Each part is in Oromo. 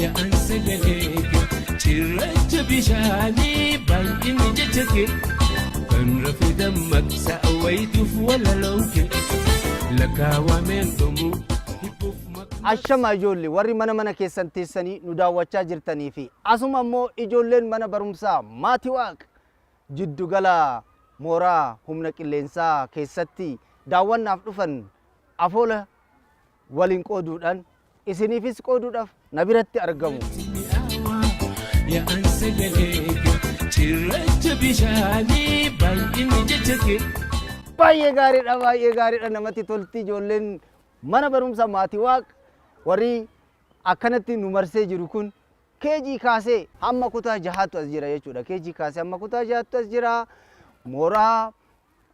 Yaa'an sagalee kee cirracha bishaanii baay'inni jecha kee kan rafe dammaqsa wayituuf walaloon kee lakkaawameen dhumu hibbuuf maqaa. Ashama ijoollee warri mana mana keessan teessanii nu daawwachaa jirtanii fi asuma immoo ijoolleen mana barumsaa Maatii Waaq jiddugala mooraa humna qilleensaa keessatti daawwannaaf dhufan afoola waliin qooduudhaan isiniifis qooduudhaaf na biratti argamu. Yaa'an sagalee kee cirracha bishaanii baay'inni jecha kee. Baay'ee gaariidha, baay'ee gaariidha, namatti tolti. Ijoolleen mana barumsa Maatii Waaq warri akkanatti nu marsee jiru kun keejii kaasee hamma kutaa jahaatu as jira jechuudha. Keejii kaasee hamma kutaa jahaatu as jira. Mooraa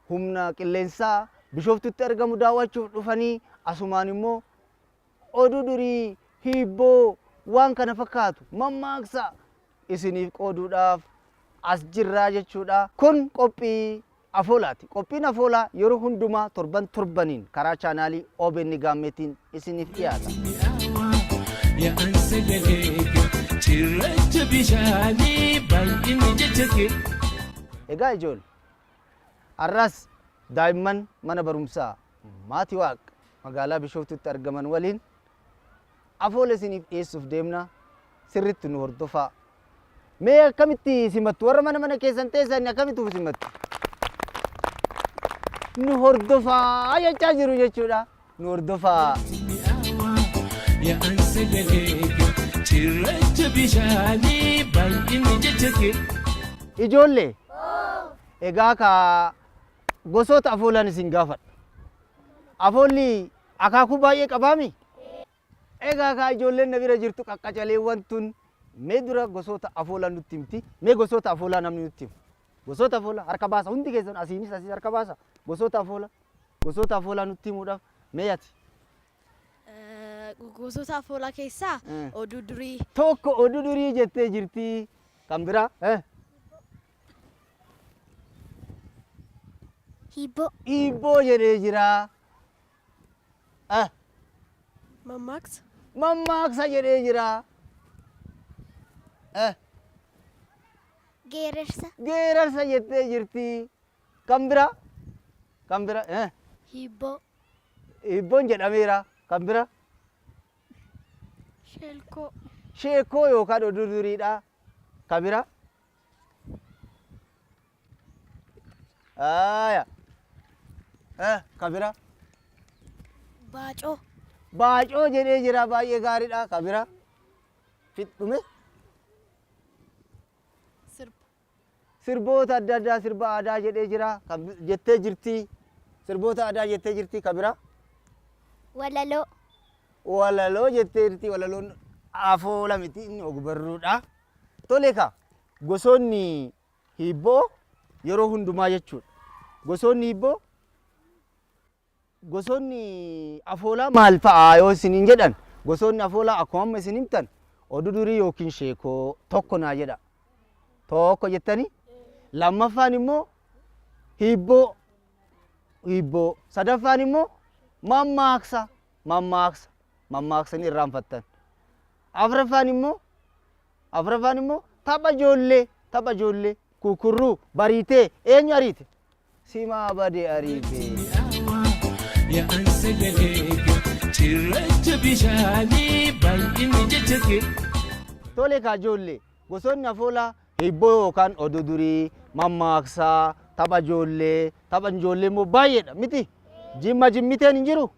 humna qilleensaa Bishooftutti argamu daawwachuuf dhufanii asumaan immoo oduu durii, hiibboo, waan kana fakkaatu, mammaaksa isiniif qooduudhaaf as jirraa jechuudha. Kun qophii afoolaati. Qophiin afoolaa yeroo hundumaa torban torbaniin karaa chaanaalii OBN Gaammeetiin isiniif dhiyaata. Yaa'an sagalee kee cirracha bishaanii baay'inni jecha kee. Egaa ijoollee, har'as daa'imman mana barumsaa Maatii Waaq magaalaa Bishooftutti argaman waliin afoola isiniif dhiyeessuuf deemna. Sirriitti nu hordofaa. Mee akkamitti simattu? Warra mana mana keessan teessan akkamitti simattu? Nu hordofaa jechaa jiru jechuudha. Nu hordofaa. Yaa'an sagalee kee cirracha bishaanii baay'inni jecha kee. Ijoollee, egaa ka gosoota afoolaan isin gaafadha. Afoolli akaakuu baay'ee qabaami? Egaa kaa ijoolleen na bira jirtu qaqqacaleewwan tun mee dura gosoota afoolaa nutti himti. Mee gosoota afoolaa namni nutti himu. Gosoota afoolaa harka baasa, hundi keessan asiinis asiis harka baasa. Gosoota afoolaa, gosoota afoolaa nutti himuudhaaf mee ati. Gosoota afoolaa keessaa oduu durii. Tokko oduu durii jettee jirti. Kan biraa? Hiibboo. Hiibboo jedhee jira. Mammaaksa. Mammaaksa jedhee jira. Geerarsa. Geerarsa jettee jirti. Kan biraa? Kan biraa? Hiibboo. Hiibboon jedhameera. Kan biraa? Sheelkoo. Sheekoo yookaan oduu duriidha. Kan biraa? Aya. Kan biraa? Baacoo. Baacoo jedhee jira, baay'ee gaariidha. Kan biraa? Fixume? Sirba. Sirboota adda addaa, sirba aadaa jedhee jira. Kan jettee jirti. Sirboota aadaa jettee jirti. Kan biraa? Walaloo. Walaloo jettee jirti. Walaloon afoola miti, inni ogbarruudha. Tole ka gosoonni hiibboo yeroo hundumaa jechuudha. Gosoonni hiibboo, gosoonni afoolaa maal fa'a yoo isiniin jedhan, gosoonni afoolaa akkuma amma isin himtan oduu durii yookiin sheekoo tokko naa jedha. Tokko jettanii, lammaffaan immoo hiibboo, hiibboo, sadaffaan immoo mammaaksa, mammaaksa, mammaaksa ni irraanfattan. Afraffaan immoo tapha ijoollee, tapha ijoollee, kukurruu bariitee eenyu ariite? Simaa bade ariite. Yaa'an sagalee kee cirracha bishaanii baay'inni jecha kee. Tole kaa ijoollee, gosoonni afoolaa hiibboo yookaan oduu durii, mammaaksaa, tapha ijoollee, tapha ijoollee immoo baay'eedha miti. Jimma jimmiteen hin jiru?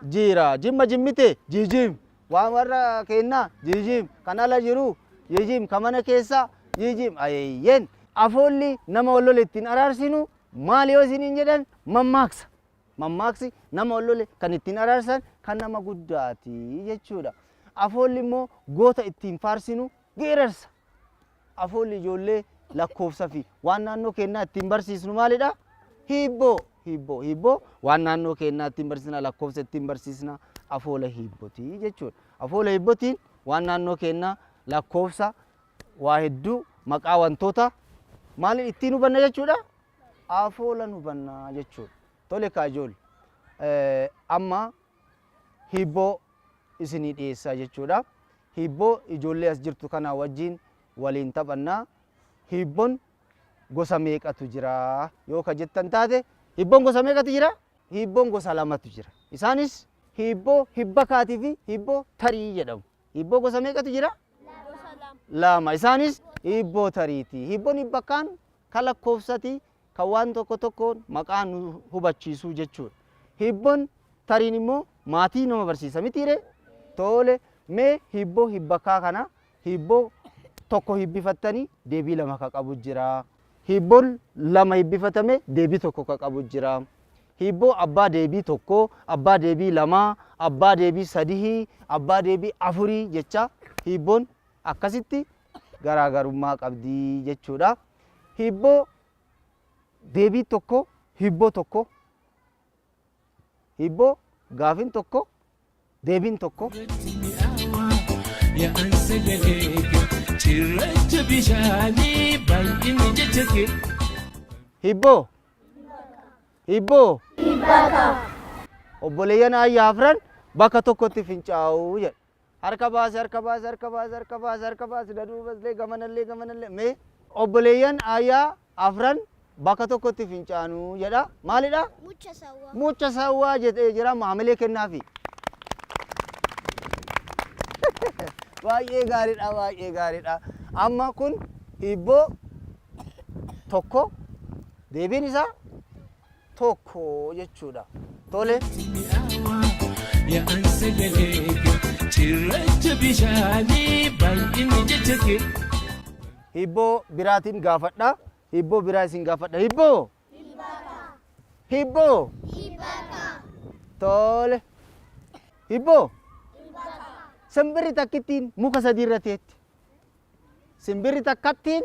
Jira. Jimma jimmitee jijim. Waan warra kennaa jijim. Kan ala jiru jijim. Kan mana keessaa jijim. Ayeeyyeen. Afoolli nama wal lole ittiin araarsinu maali yoo isiniin jedhan, mammaaksa. Mammaaksi nama wal lole kan ittiin araarsan kan nama guddaati jechuudha. Afoolli immoo goota ittiin faarsinu geerarsa. Afoolli ijoollee lakkoofsa fi waan naannoo keenyaa ittiin barsiisnu maalidha? Hiibboo. Hiibboo. Hiibboo waan naannoo keenyaa ittiin barsiisna, lakkoofsa ittiin barsiisna, afoola hiibbotii jechuudha. Afoola hiibbotiin waan naannoo keenyaa, lakkoofsa, waa hedduu, maqaa wantoota maaliin ittiin hubanna jechuudha? Afoolan hubanna jechuudha. Tole kaa ijoollee, amma hiibboo isinii dhiyeessaa jechuudha. Hiibboo ijoollee as jirtu kana wajjin waliin taphannaa. Hiibboon gosa meeqatu jira yoo ka jettan taate, hiibboon gosa meeqatu jira? Hiibboon gosa lamatu jira. Isaanis hiibboo hibbakaatii fi hiibboo tarii jedhamu. Hiibboo gosa meeqatu jira? Lama. Isaanis hiibboo tariiti. Hiibboon hibbakaan kan lakkoofsati, kan waan tokko tokkoon maqaa nu hubachiisuu jechuudha. Hiibboon tariin immoo maatii nama barsiisa mitiire? Tole, mee hiibboo hibbakaa kana, hiibboo tokko hibbifattanii deebii lama ka qabu jira. Hiibboon lama hibbifatame deebii tokko ka qabu jira. Hiibboo abbaa deebii tokko, abbaa deebii lamaa, abbaa deebii sadihii, abbaa deebii afurii jecha hiibboon akkasitti garaagarummaa qabdi jechuudha. Hiibboo deebii tokko, hiibboo tokko, hiibboo gaafin tokko, deebiin tokko. Yaa'an sagalee kee cirracha bishaanii baay'inni jecha kee. Hiibboo. Hiibboo. Obboleeyyan ayyaa afran bakka tokkotti fincaa'uu jedha. Harka baase, harka baase, harka baase, harka baase, harka baase, daduuballee, gamanallee, gamanallee. Mee, obboleeyyan ayyaa afran bakka tokkotti fincaanuu jedha. Maalidha? Mucha sawwaa. Mucha sawwaa jedhee jira. Maamilee kennaafi. Baay'ee gaariidha, baay'ee gaariidha. Amma kun hiibboo tokko, deebiin isaa tokko jechuudha. Tole. Yaa'an sagalee kee cirracha bishaanii baay'inni jecha kee. Hiibboo biraatiin gaafadha. Hiibboo biraa isin gaafadha. Hiibboo. Hiibboo. Tole. Hiibboo. Simbirri takkittiin muka sadii irra teetti. Simbirri takkattiin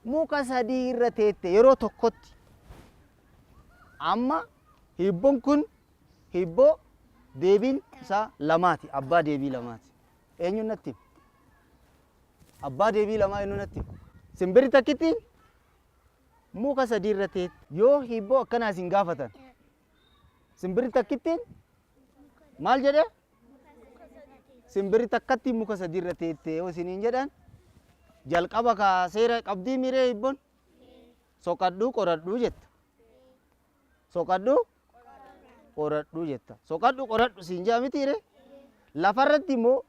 muka sadii irra teette yeroo tokkotti. Amma hiibboon kun hiibboo deebiin isaa lamaati. Abbaa deebii lamaati. Eenyuun natti hima? Abbaa deebii lamaa eenyuun natti hima? Simbirri takkittiin muka sadii irra teetti. Yoo hiibboo akkanaa isin gaafatan, simbirri takkittiin maal jedhee? Simbirri takkattiin muka sadii irra teettee yoo isiniin jedhan, jalqaba kaa seera qabdii miree hiibboon? Soqadhuu qoradhuu jetta. Soqadhuu qoradhuu jetta. Soqadhu qoradhu siin jaa mitiire? Lafarratti immoo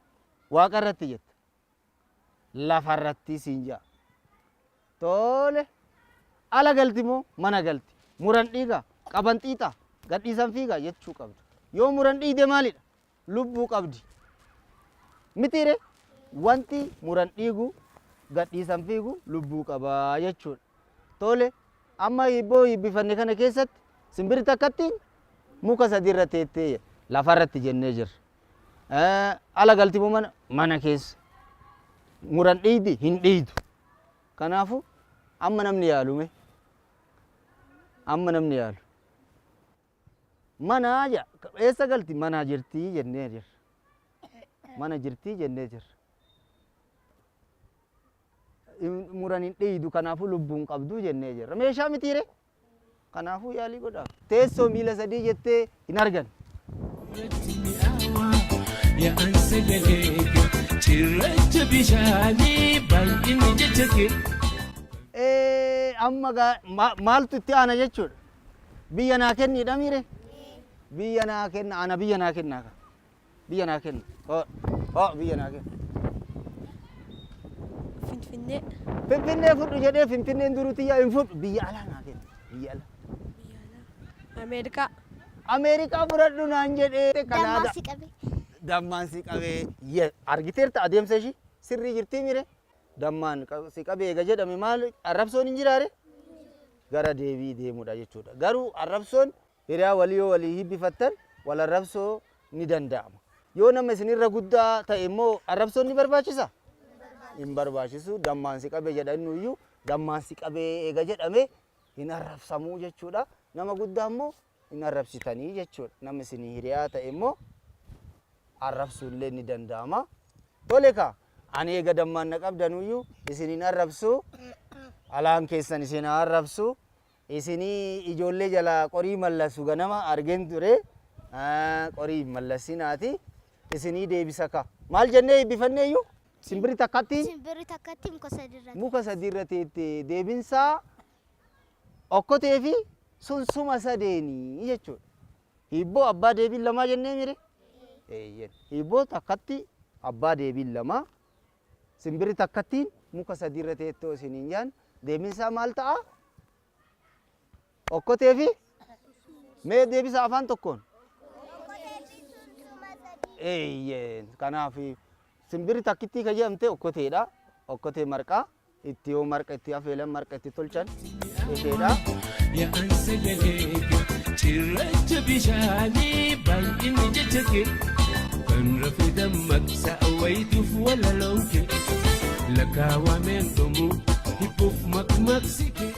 waaqarratti jetta. Lafarratti siin jaa. Tole. Ala galti moo mana galti? Muran dhiiga, qaban xiixa, gadhiisan fiiga jechuu qabda. Yoo muran dhiigde maalidha? Lubbuu qabdi. Mitiire? Wanti muran dhiigu, gadhiisan fiigu lubbuu qabaa jechuudha. Tole, amma hiibboo hiibbifanne kana keessatti simbirri takkattiin muka sadii irra teettee lafarratti jennee jirra. Ala galti moo mana? Mana keessa. Muran dhiigdi? Hin dhiigdu. Kanaafuu amma namni yaalume. Amma namni yaalu. Mana jedha. Eessa galti? Mana jirtii jennee jirra. Mana jirtii jennee jirra. Muran hin dhiigdu, kanaafuu lubbuun qabdu jennee jirra. Meeshaa mitiire? Kanaafuu yaalii godhaa. Teessoo miila sadii jettee hin argan. Yaa'an sagalee kee cirracha bishaanii baay'inni jecha kee. Amma maaltu itti aana jechuudha? Biyya naa kenniidha miire? Biyya naa kenna, ana biyya naa kennaa ka. Biyya naa kenna. Hoo, hoo, biyya naa kenna. Finfinnee. Finfinnee fudhu jedhee, Finfinneen duruu tiyyaa hin fudhu. Biyya alaa naa kenna. Biyya alaa. Biyya alaa. Ameerikaa. Ameerikaa fudhadhu naan jedhee. Dammaan si qabe. Dammaan si qabee. Argiteerta, adeemsa ishii sirrii jirtii mire? Dammaan si qabee eega jedhame maal, arrabsoon hin jiraare? Gara deebii deemudha jechuudha. Garuu arrabsoon hiriyaa walii yoo walii hibbifattan wal arrabsoo ni danda'ama. Yoo nama isinirra guddaa ta'e immoo arrabsoon ni barbaachisa? Hin barbaachisu. Dammaan si qabe jedha, inni iyyuu dammaan si qabee eega jedhame hin arrabsamuu jechuudha. Nama guddaa immoo hin arrabsitanii jechuudha. Nama isinii hiriyaa ta'e immoo arrabsuullee ni danda'ama. Tole kaa, ani eega dammaan na qabdanuyyuu isin hin arrabsu. Alaan keessan isin haa arrabsu. Isinii ijoollee jalaa qorii mallasu ganama argeen ture. Qorii hin mallasinaati. Isinii deebisa kaa. Maal jennee hibbifannee iyyuu? Simbirri takkattiin Simbirri takkatti muka sadiirra. Muka sadiirra teette. Deebinsaa okkotee fi sunsuma sadeenii jechuudha. Hiibboo abbaa deebiin lamaa jennee mire? Eeyyen. Hiibboo takkatti abbaa deebiin lamaa. Simbirri takkattiin muka sadiirra teettoo isiniin jaan deebinsaa maal ta'a? Okkotee fi mee deebisa afaan tokkoon. Eeyyeen. Kanaaf simbirri takkittii kan jedhamte okkoteedha. Okkotee marqaa itti yoo marqa itti afeelan marqa itti tolchan isheedha. Yaa'an sagalee kee cirracha bishaanii baay'inni jecha kee kan rafe dammaqsa wayituuf walaloon kee lakkaawameen dhumu hibbuuf maqmaqsi kee.